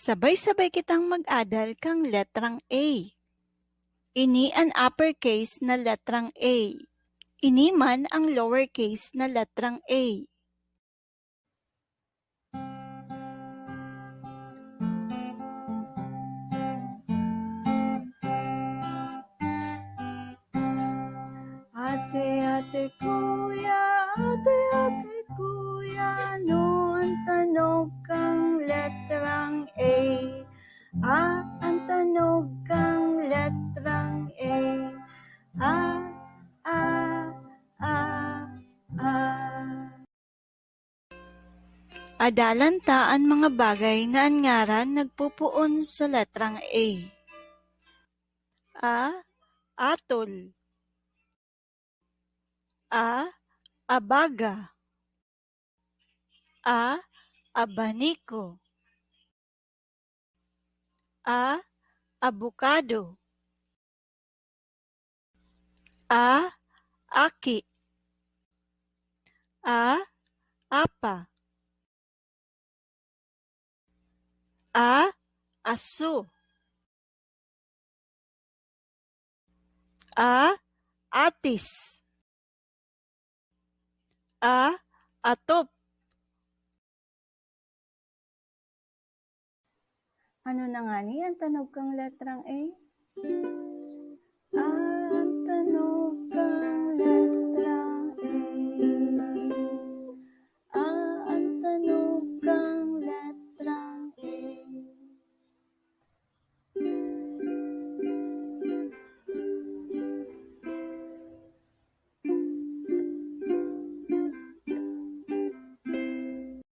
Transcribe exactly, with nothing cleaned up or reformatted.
Sabay-sabay kitang mag-adal kan letrang A. Ini an uppercase na letrang A. Ini man ang lowercase na letrang A. Ate, ate, kuya, ate, ate, kuya, ano an tanog kan letrang A? A an tanog kan letrang A. A, a, a, a. Adalan ta an mga bagay na an ngaran nagpopoon sa letrang A. A, atol. A, abaga. A, abaniko. A, abukado. A, aki. A, apa. A, aso. A, atis. A, atop. Ano na ngani an tanog kan letrang A?